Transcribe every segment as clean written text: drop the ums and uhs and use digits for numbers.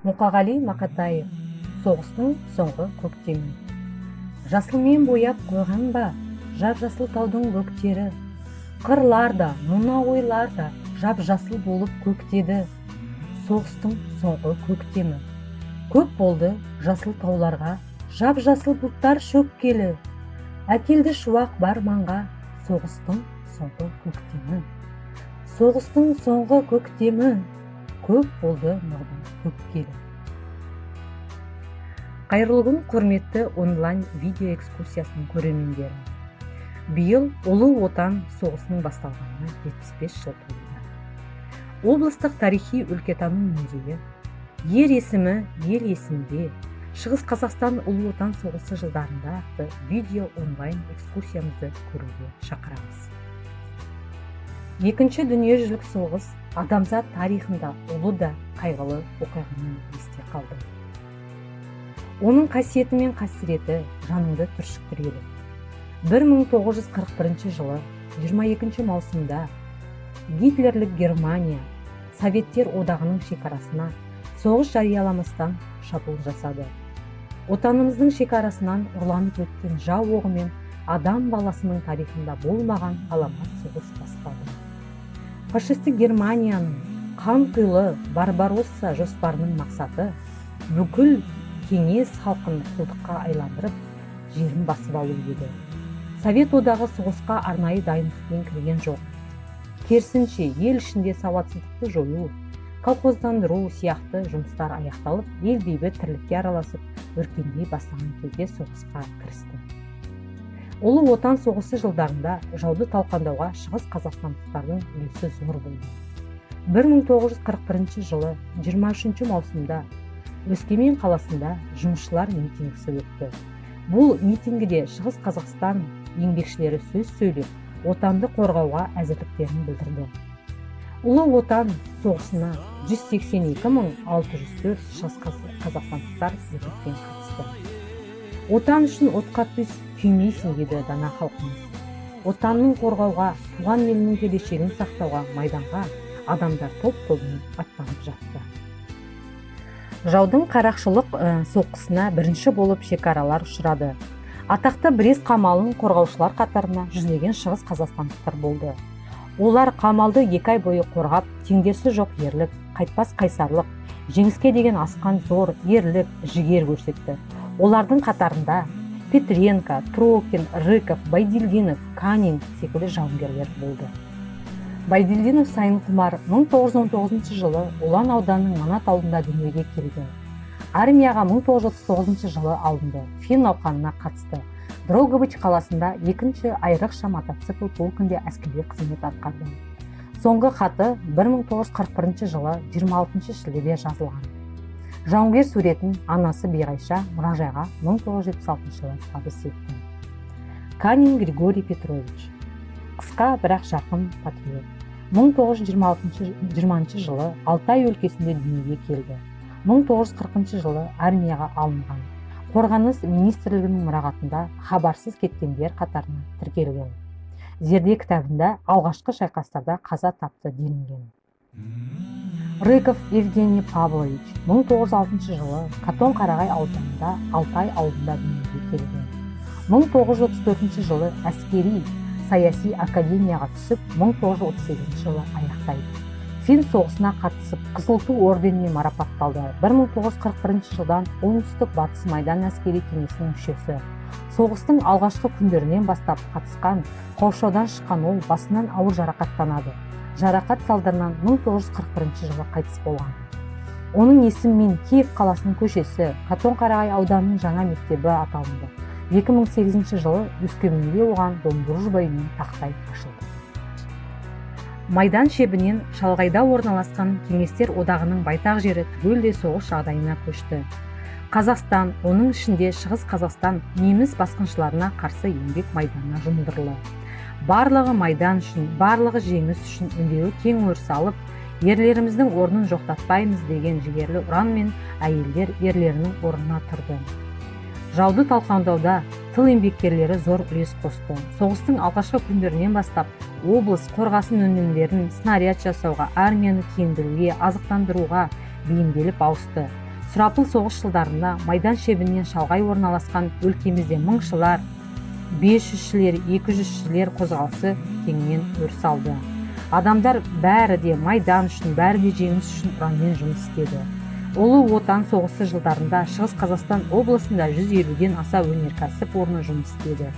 Мұқағали Мақатаев, «Соғыстың соңғы көктемі». Жасылмен бояп қойған ба жап-жасыл таудың бөктері? Қырлар да, мына ойлар да жап-жасыл болып көктеді. Соғыстың соңғы көктемі. Көп болды жасыл тауларға жап-жасыл бұлттар шөккелі. Әкелді шуақ бар маңға соғыстың соңғы көктемі. Соғыстың соңғы көктемі. Көп болды нұрдың төккелі. Қайырлы күн, құрметті онлайн видео экскурсиясының көрермендері! Биыл Ұлы Отан соғысының басталғанына 75 жыл толуда. Облыстық тарихи өлкетану музейі «Ер есімі ел есінде. Шығыс Қазақстан Ұлы Отан соғысы жылдарында» атты видео онлайн экскурсиямызды көруге шақырамыз. Екінші дүниежүзілік соғыс адамзат тарихында ұлы да қайғылы оқиғамен есте қалды. Оның қасиеті мен қасіреті жаныңды түршіктіреді. 1941 жылы 22 маусымда гитлерлік Германия Советтер Одағының шекарасына соғыс жарияламастан шабуыл жасады. Отанымыздың шекарасынан ұрланып өткен жау оғымен адам баласының тарихында болмаған ғаламат соғыс басталды. Фашистік Германияның қанқұйлы Барбаросса жоспарының мақсаты бүкіл кеңес халқын құлдыққа айландырып, жерін басып алу еді. Совет Одағы соғысқа арнайы дайындықпен кірген жоқ. Керісінше, ел ішінде сауатсыздықты жою, колхоздандыру сияқты жұмыстар аяқталып, ел бейбіт тірлікке араласып, өркендей бастаған кезде соғысқа кірісті. Ұлы Отан соғысы жылдарында жауды талқандауға шығыс қазақстандықтардың үлесі зор болды. 1941 жылы 23 маусымда Өскемен қаласында жұмысшылар митингісі өтті. Бұл митингіде Шығыс Қазақстан еңбекшілері сөз сөйлеп, отанды қорғауға әзірліктерін білдірді. Ұлы Отан соғысына 182 604 шығыс қазақстандықтар ерлікпен қатысты. «Отан үшін отқа түс, күймейсің», – деді дана халқымыз. Отанын қорғауға, туған елінің келешегін сақтауға майданға адамдар топ тобымен аттанып жатты. Жаудың қарақшылық соққысына бірінші болып шекаралар ұшырады. Атақты Брест қамалын қорғаушылар қатарына жүздеген шығыс қазақстандықтар болды. Олар қамалды 2 ай бойы қорғап, теңдесі жоқ ерлік, қайтпас қайсарлық, жеңіске деген асқан зор ерлік, жігер көрсетті. Олардың қатарында Петренко, Трокин, Рыков, Байділдинов, Канин секілді жауынгерлер болды. Байділдинов Сайынқұмар 1919 жылы Ұлан ауданының Манат ауылында дүниеге келді. Армияға 1939 жылы алынды. Фин науқанына қатысты. Дрогобыч қаласында екінші айрықша мотоцикл полкінде әскери қызмет атқарды. Соңғы хаты 1941 жылы 26 шілдеде жазылған. Жауынгер суретін анасы Биғайша мұражайға 1976 жылы табыс етті. Канин Григорий Петрович – қысқа, бірақ жарқын патриот. 1926 жылы Алтай өлкесінде дүниеге келді. 1940 жылы армияға алынған. Қорғаныс министрлігінің мұрағатында хабарсыз кеткендер қатарына тіркелген. Зерде кітабында алғашқы шайқастарда қаза тапты делінген. Рыков Евгений Павлович 1906 жылы Катон-Қарағай ауданында Алтай ауылында дүниеге келген. 1934 жылы әскери саяси академияға түсіп, 1938 жылы аяқтайды. Фин соғысына қатысып, Қызыл Ту орденімен марапатталды. 1941 жылдан Оңтүстік Батыс майдан әскери кеңесінің мүшесі. Соғыстың алғашқы күндерінен бастап қатысқан. Қоршаудан шыққан ол басынан ауыр жарақаттанады. Жарақат салдарынан 1941 жылы қайтыс болған. Оның есімімен Киев қаласының көшесі, Катон-Қарағай ауданының жаңа мектебі аталынды. 2008 жылы Өскеменде оған Дом дружба үйінен тақтай ашылды. Майдан шебінен шалғайда орналасқан Кеңестер Одағының байтақ жері түгелдей соғыс жағдайына көшті. Қазақстан, оның ішінде Шығыс Қазақстан неміс басқыншыларына қарсы еңбек майданына жұмылдырылды. «Барлығы майдан үшін, барлығы жеңіс үшін» үндеуі кең өріс алып, «Ерлеріміздің орнын жоқтатпаймыз» деген жігерлі ұранмен әйелдер ерлерінің орнына тұрды. Жауды талқандауда тыл еңбеккерлері зор үлес қосты. Соғыстың алғашқы күндерінен бастап облыс қорғасын өнімдерін снаряд жасауға, армияны киіндіруге, азықтандыруға бейімделіп ауысты. Сұрапыл соғыс жылдарында майдан шебінен шалғай орналасқан өлкемізде мыңшылар, 500-шілер, 200-шілер қозғалысы кеңінен өріс алды. Адамдар бәрі де майдан үшін, бәрі де жеңіс үшін ұранмен жұмыс істеді. Ұлы Отан соғысы жылдарында Шығыс Қазақстан облысында 150-ден аса өнеркәсіп орны жұмыс істеді.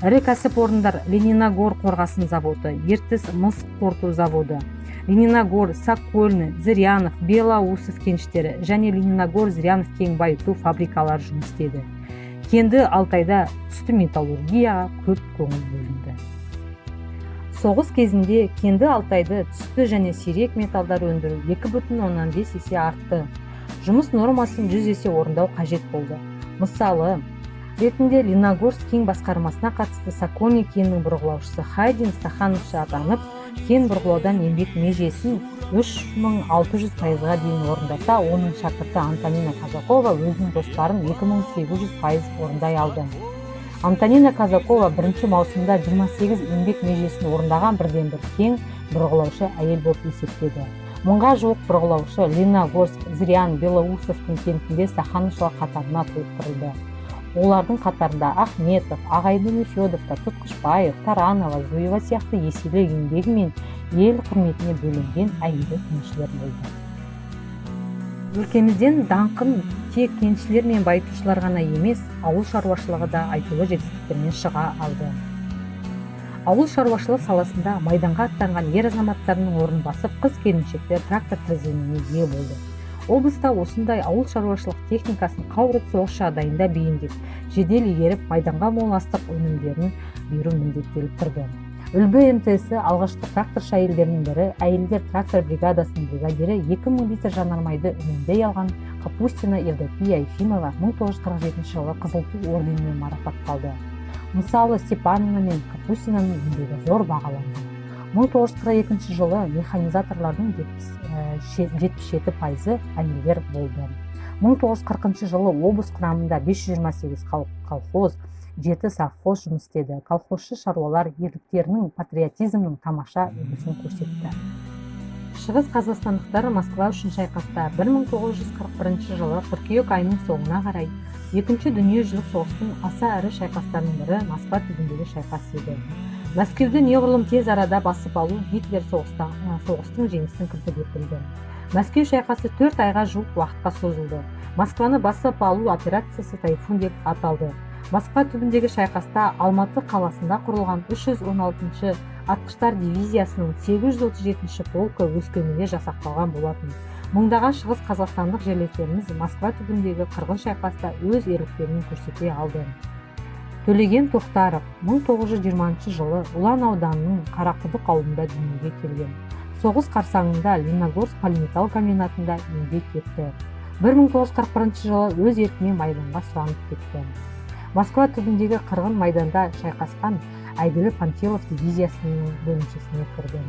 Ірі кәсіпорындар: Лениногор қорғасын заводы, Ертіс мыс қорыту заводы, Лениногор, Сокольный, Зырянов, Белоусов кеніштері және Лениногор, Зырянов кен байыту фабрикалары жұмыс істеді. Кенді Алтайда түсті металлургияға көп көңіл бөлінді. Соғыс кезінде Кенді Алтайды түсті және сирек металдар өндіру 2,5 есе артты. Жұмыс нормасын 100 есе орындау қажет болды. Мысалы ретінде, Лениногорск кен басқармасына қатысты Сокольный кенінің бұрғылаушысы Хайдин стахановшы атанып, кен бұрғылаудан еңбек межесін 3600%-ға дейін орындаса, оның шәкірті Антонина Казакова өзінің жоспарын 2800% орындай алды. Антонина Казакова бірінші маусымда 28 еңбек межесін орындаған бірден бір кен бұрғылаушы әйел болып есептеді. 1000-ға жуық бұрғылаушы Лениногорск, Зырян, Белоусовтың кентінде стахановшылар қатарына толықтырылды. Олардың қатарында Ахметов, ағайынды Нефедовтар, Тұтқышбаев, Таранова, Зуева сияқты еселі еңбегімен ел құрметіне бөленген әйгілі кеншілер болды. Өлкемізден даңқын тек кеншілер мен байытушылар ғана емес, ауыл шаруашылығы да айтулы жетістіктермен шыға алды. Ауыл шаруашылық саласында майданға аттанған ер азаматтарының орнын басып, қыз келіншектер трактор тізгініне ие болды. Облыста осындай ауыл шаруашылық техникасын қауырт соғыс жағдайында бейімдеп, жедел игеріп, майданға мол астық өнімдерін беру міндеттеліп тұрды. Үлбі МТС алғашқы тракторшы әйелдердің бірі, әйелдер трактор бригадасының бригадирі, 2000 литр жанармайды үнемдей алған Капустина Евдокия Ефимова 1947 жылы Қызыл Ту орденімен марапатталды. Мысалы, Степанова мен Капустинаның еңбегі зор бағаланды. 1942 жылы механизаторлардың 77%-ы әйелдер болды. 1940 жылы облыс құрамында 528 колхоз, 7 совхоз жұмыс істеді. Колхозшы шаруалар ерліктерінің, патриотизмнің тамаша үлгісін көрсетті. Шығыс қазақстандықтар Москва үшін шайқаста. 1941 жылы қыркүйек айының соңына қарай Екінші дүниежүзілік соғыстың аса ірі шайқастарының бірі Москва түбіндегі шайқас еді. Мәскеуді неғұрлым тез арада басып алу Гитлер соғыстың жеңістің кілті деп білді. Мәскеу шайқасы 4 айға жуық уақытқа созылды. Москваны басып алу операциясы «Тайфун» деп аталды. Москва түбіндегі шайқаста Алматы қаласында құрылған 316 атқыштар дивизиясының 837 полкі Өскеменде жасақталған болатын. Мыңдаған шығыс қазақстандық жерлестеріміз Москва түбіндегі қырғын шайқаста өз ерліктерін көрсете алды. Төлеген Тоқтаров 1920 жылы Ұлан ауданының Қарақұдық ауылында дүниеге келген. Соғыс қарсаңында Лениногорск полиметалл комбинатында еңбек етті. 1941 жылы өз еркімен майданға сұранып кетті. Москва түбіндегі қырғын майданда шайқасқан әйгілі Панфилов дивизиясының бөлімшесіне кірді.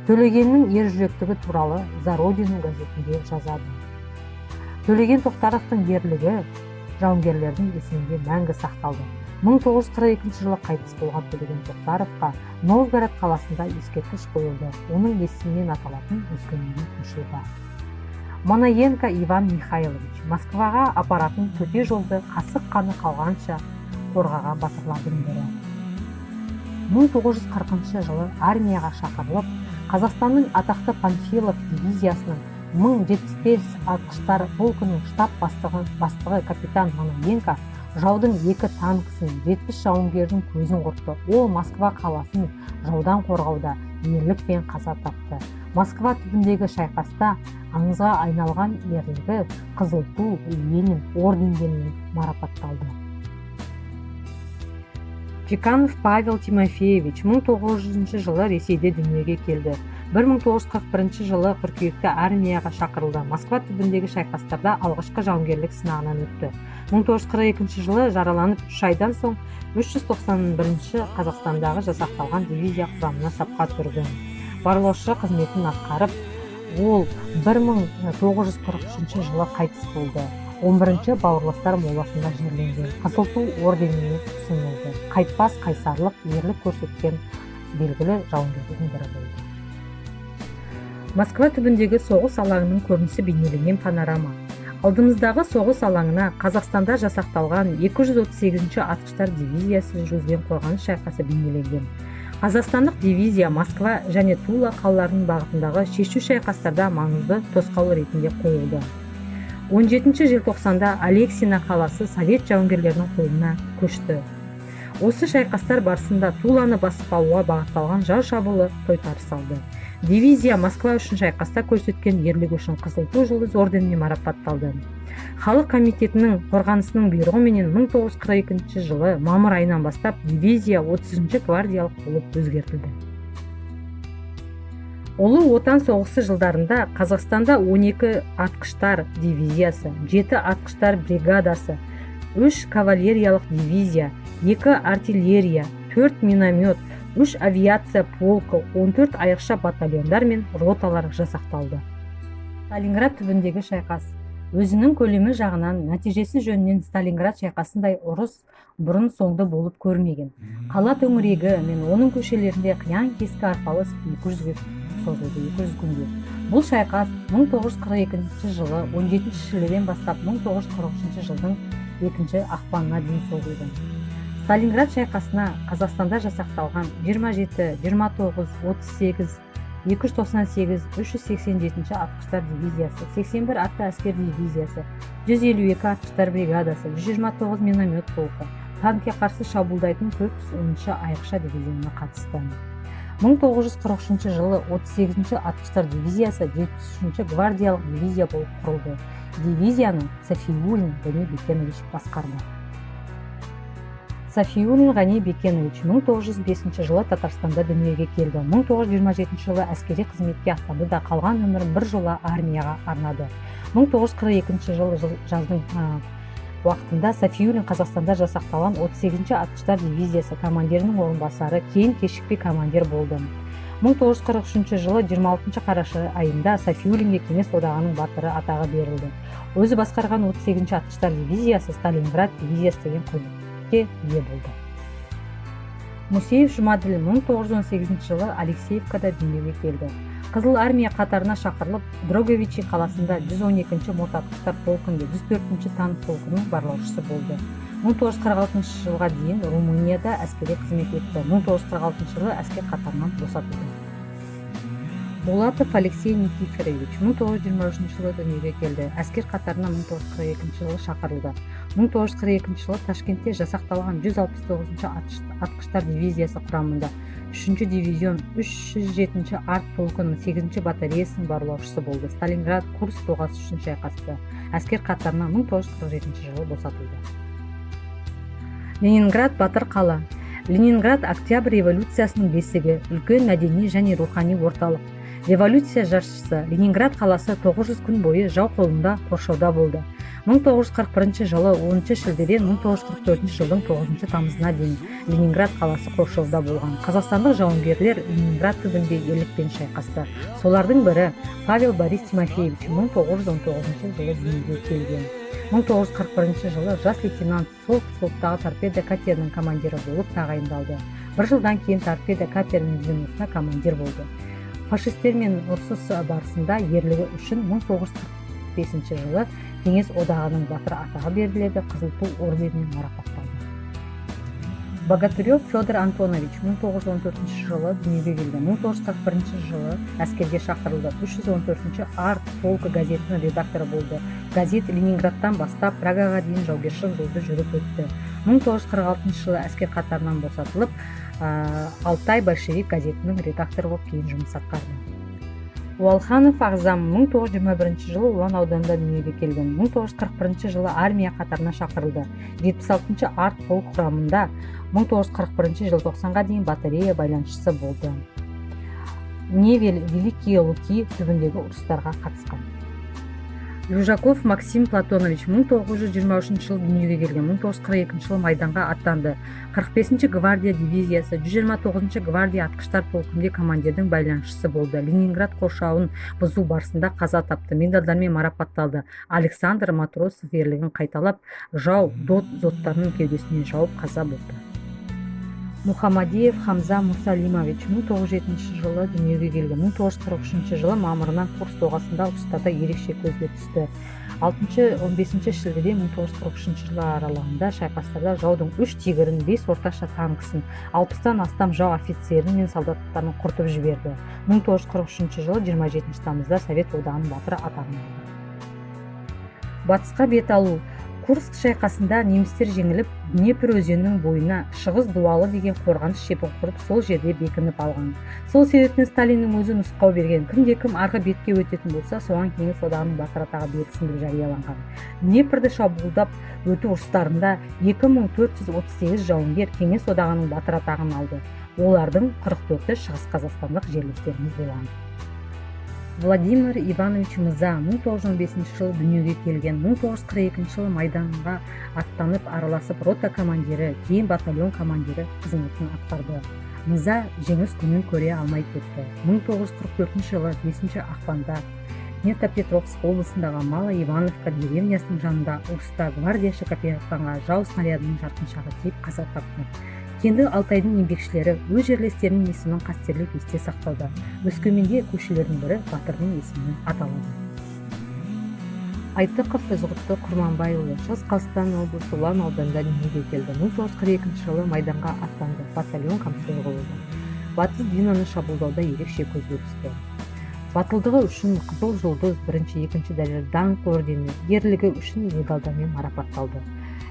Төлегеннің ержүректігі туралы «За Родину» газетінде жазады. Төлеген Тоқтаровтың ерлігі жауынгерлердің есімінде мәңгі сақталды. 1942 жылы қайтыс болған Төлеген Тоқтаровқа Новгород қаласында ескерткіш қойылды. Оның есімімен аталатын Өскеменде көше бар. Манаенко Иван Михайлович Москваға апаратын төте жолды қасық қаны қалғанша қорғаған батырлардың бірі. 1940 жылы армияға шақырылып, Қазақстанның атақты Панфилов дивизиясының 1075 атқыштар полкінің штаб бастығы капитан Манаенко жаудың екі танкісін, 70 жауынгердің көзін құртты. Ол Москва қаласын жаудан қорғауда ерлікпен қаза тапты. Москва түбіндегі шайқаста аңызға айналған ерлігі Қызыл Ту, Ленин ордендерімен марапатталды. Чеканов Павел Тимофеевич 1900 жылы Ресейде дүниеге келді. 1941 жылы қыркүйекте армияға шақырылды. Москва түбіндегі шайқастарда алғашқы жауынгерлік сынағынан өтті. 1942 жылы жараланып, 3 айдан соң 391 Қазақстандағы жасақталған дивизия құрамына сапқа тұрды. Барлаушы қызметін атқарып, ол 1943 жылы қайтыс болды. 11 бауырластар моласында жерленген. Қызыл Ту орденіне ұсынылды. Қайтпас қайсарлық, ерлік көрсеткен белгілі жауынгердің бірі болды. Москва түбіндегі соғыс алаңының көрінісі бейнеленген панорама. Алдымыздағы соғыс алаңына Қазақстанда жасақталған 238-ші атқыштар дивизиясы жүргізген қорғаныс шайқасы бейнеленген. Қазақстандық дивизия Москва және Тула қалаларының бағытындағы шешу шайқастарда маңызды тосқауыл ретінде қойылды. 17 желтоқсанда Алексино қаласы совет жауынгерлерінің қолына көшті. Осы шайқастар барысында Туланы басып алуға бағытталған жау шабуылы тойтарыс алды. Дивизия Москва үшін шайқаста көрсеткен ерлігі үшін Қызыл Ту Жұлдыз орденімен марапатталды. Халық комитетінің қорғанысының бұйрығыменен 1942 жылы мамыр айынан бастап дивизия 30 гвардиялық болып өзгертілді. Ұлы Отан соғысы жылдарында Қазақстанда 12 атқыштар дивизиясы, 7 атқыштар бригадасы, 3 кавалериялық дивизия, 2 артиллерия, 4 миномет, 3 авиация полкі, 14 айрықша батальондар мен роталар жасақталды. Сталинград түбіндегі шайқас. Өзінің көлемі жағынан, нәтижесі жөнінен Сталинград шайқасындай ұрыс бұрын соңды болып көрмеген. Қала төңірегі мен оның көшелерінде қиян кескі арпалыс 200-ге созылды, 200 күнге. Бұл шайқас 1942 жылы 17 шілдеден бастап 1943 жылдың 2 ақпанына дейін созылды. Сталинград шайқасына Қазақстанда жасақталған 27, 29, 38, 298, 387 атқыштар дивизиясы, 81 атты әскер дивизиясы, 152 атқыштар бригадасы, 129 миномет полкі, танкке қарсы шабуылдайтын 410 айрықша дивизионы қатысты. 1943 жылы 38 атқыштар дивизиясы 73 гвардиялық дивизия болып құрылды. Дивизияны Сафиуллин Ғани Бекенович басқарды. Сафиуллин Ғани Бекенович 1905 жылы Татарстанда дүниеге келді. 1927 жылы әскери қызметке аттанды да, қалған өмірін бір жола армияға арнады. 1942 жылы жаздың уақытында Сафиуллин Қазақстанда жасақталған 38 атқыштар дивизиясы командирінің орынбасары, кейін кешікпей командир болды. 1943 жылы 26 қараша айында Сафиуллинге Кеңес Одағының Батыры атағы берілді. Өзі басқарған 38 атқыштар дивизиясы Сталинград дивизиясы деген құрметке ие болды. Мусеев Жұмаділ 1918 жылы Алексеевкада дүниеге келді. Қызыл Армия қатарына шақырылып, Дроговичи қаласында 112-ші мотоатқыштар полкінде 104-ші танк полкінің барлаушысы болды. 1946 жылға дейін Румынияда әскери қызмет етті. 1946 жылы әскер қатарынан босатылды. Булатов Алексей Никифорович 1923 жылы дүниеге келді. Әскер қатарына 1942 жылы шақырылды. 1942 жылы Ташкентте жасақталған 169 атқыштар дивизиясы құрамында 3 дивизион 307 арт полкының 8 батареясының барлаушысы болды. Сталинград, Курск доғасы үшін шайқасты. Әскер қатарынан 1947 жылы босатылды. Ленинград – батыр қала. Ленинград – Октябрь революциясының бесігі, үлкен мәдени және рухани орталық, революция жаршысы. Ленинград қаласы 900 күн бойы жау қолында қоршауда болды. 1941 жылы 10 шілдеден 1944 жылдың 9 тамызына дейін Ленинград қаласы қоршауда болған. Қазақстандық жауынгерлер Ленинград түбінде ерлікпен шайқасты. Солардың бірі Павел Борис Тимофеевич 1919 жылы дүниеге келген. 1941 жылы жас лейтенант сол флоттағы торпеда катерінің командирі болып тағайындалды. Бір жылдан кейін торпеда катерінің звеносына командир болды. Фашистермен ұрыс барысында ерлігі үшін 1945 жылы Кеңес Одағының Батыры атағы беріледі, Қызыл Ту орденімен марапатталды. Богатырев Федор Антонович 1914 жылы дүниеге келді. 1941 жылы әскерге шақырылды. 314 арт полкі газетінің редакторы болды. Газет Ленинградтан бастап Прагаға дейін жаугершілік жолды жүріп өтті. 1946 жылы әскер қатарынан босатылып, Алтай большевик газетінің редакторы болып кейін жұмыс атқарды. Уалханов Ағзам 1921 жылы Ұлан ауданында дүниеге келген. 1941 жылы армия қатарына шақырылды. 76 арт полк құрамында 1941 желтоқсанға дейін батарея байланысшысы болды. Невель, Великие Луки түбіндегі ұрыстарға қатысқан. Южаков Максим Платонович 1923 жылы дүниеге келген. 1942 жылы майданға аттанды. 45 гвардия дивизиясы 129 гвардия атқыштар полкінде командирдің байланысшысы болды. Ленинград қоршауын бұзу барысында қаза тапты. Медальдармен марапатталды. Александр Матросов ерлігін қайталап, жау дот дзоттарының кеудесінен жауып, қаза болды. Мухаммадиев Хамза Мусалимович 1907 жылы дүниеге келген. 1943 жылы мамырынан Курск доғасында ұрыстарда ерекше көзге түсті. 6-15 шілдеде 1943 жылы аралығында шайқастарда жаудың 3 тигрін, 5 орташа танкісін, 60-тан астам жау офицері мен солдаттарын құртып жіберді. 1943 жылы 27 тамызда Совет Одағының Батыры атағын алды. Батысқа бет алу. Курск шайқасында немістер жеңіліп, Днепр өзенінің бойына Шығыс дуалы деген қорғаныс шебін құрып, сол жерде бекініп алған. Сол себептен Сталиннің өзі нұсқау берген: кімде кім арғы бетке өтетін болса, соған Кеңес Одағының Батыры атағы берілсін деп жарияланған. Днепрді шабуылдап өту ұрыстарында 2438 жауынгер Кеңес Одағының Батыры атағын алды. Олардың 44-і шығыс қазақстандық жерлестеріміз болған. Владимир Иванович Мыза 1915 жылы дүниеге келген. 1942 жылы майданға аттанып, араласып, рота командирі, кейін батальон командирі қызметін атқарды. Мыза жеңіс күнін көре алмай кетті. 1944 жылы 5 ақпанда Днепропетровск облысындағы Мало Ивановка деревнясының жанында ұрыста гвардияшы капитанға жау снарядының жарқыншағы тиіп, қаза тапты. Кенді Алтайдың еңбекшілері өз жерлестерінің есімін қастерлеп есте сақтауда. Өскеменде көшелердің бірі батырдың есімімен аталады. Айтықов Ізғұтты Құрманбайұлы Шығыс Қазақстан облысы Ұлан ауданында дүниеге келді. 1942 жылы майданға аттанды, батальон комсоргы болды. Батыс Двинаны шабуылдауда ерекше көзге түсті. Батылдығы үшін Қызыл Жұлдыз бірінші, екінші дәрежелі Даңқ ордені, Ерлігі үшін медальдармен марапатталды.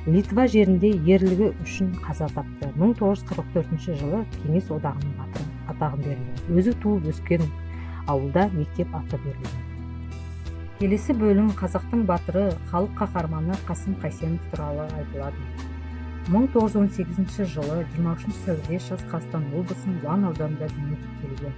Литва жерінде ерлігі үшін қаза тапты. 1944 жылы Кеңес Одағының Батыры атағы берілді. Өзі туып өскен ауылда мектеп аты берілді. Келесі бөлім қазақтың батыры, халық қаһарманы Қасым Қайсенов туралы айтылады. 1918 жылы 23 сәуірде Шығыс Қазақстан облысының Ұлан ауданында дүниеге келген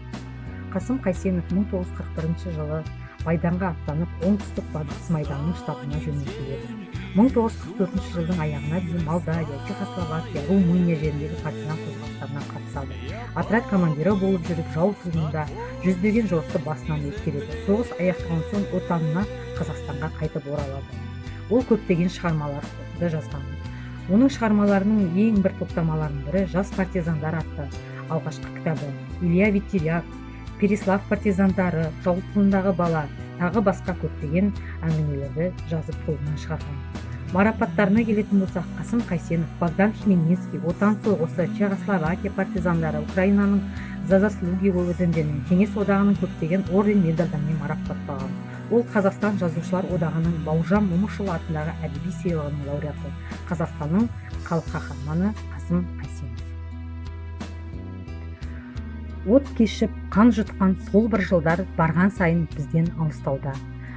Қасым Қайсенов 1941 жылы майданға аттанып, Оңтүстік Батыс майданының штабына жөнелтіледі. 1944 жылдың аяғына дейін Молдавия, Чехословакия, Румыния жеріндегі партизан қозғалыстарына қатысады. Отряд командирі болып жүріп, жау тылында жүздеген жорықты басынан өткереді. Соғыс аяқталған соң отанына, Қазақстанға қайтып оралады. Ол көптеген шығармаларды жазған. Оның шығармаларының ең бір топтамаларының бірі «Жас партизандар» атты алғашқы кітабы. «Илья Ветеряк», «Переслав партизандары», «Жау тылындағы бала», тағы басқа көптеген әңгімелерді жазып, қолынан шығарған. Марапаттарына келетін болсақ, Қасым Қайсенов Богдан Хмельницкий, Отан соғысы, Чехословакия партизандары, Украинаның «За заслуги» ордендерімен, Кеңес Одағының көптеген орден, медальдармен марапатталған. Ол Қазақстан Жазушылар Одағының Бауыржан Момышұлы атындағы әдеби сыйлығының лауреаты. Қазақстанның халық қаһарманы Қасым Қайсенов. От кешіп, қан жұтқан сол бір жылдар барған сайын бізден алыстауда.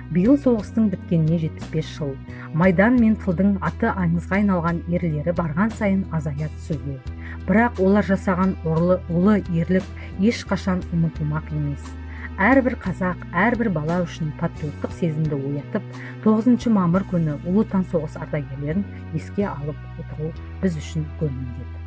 Биыл соғыстың біткеніне 75 жыл. Майдан мен тылдың аты аңызға айналған ерлері барған сайын азая түсуде. Бірақ олар жасаған ұлы ерлік ешқашан ұмытылмақ емес. Әрбір қазақ, әрбір бала үшін патриоттық сезімді оятып, 9 мамыр күні Ұлы Отан соғыс ардагерлерін еске алып отыру біз үшін үлкен міндет.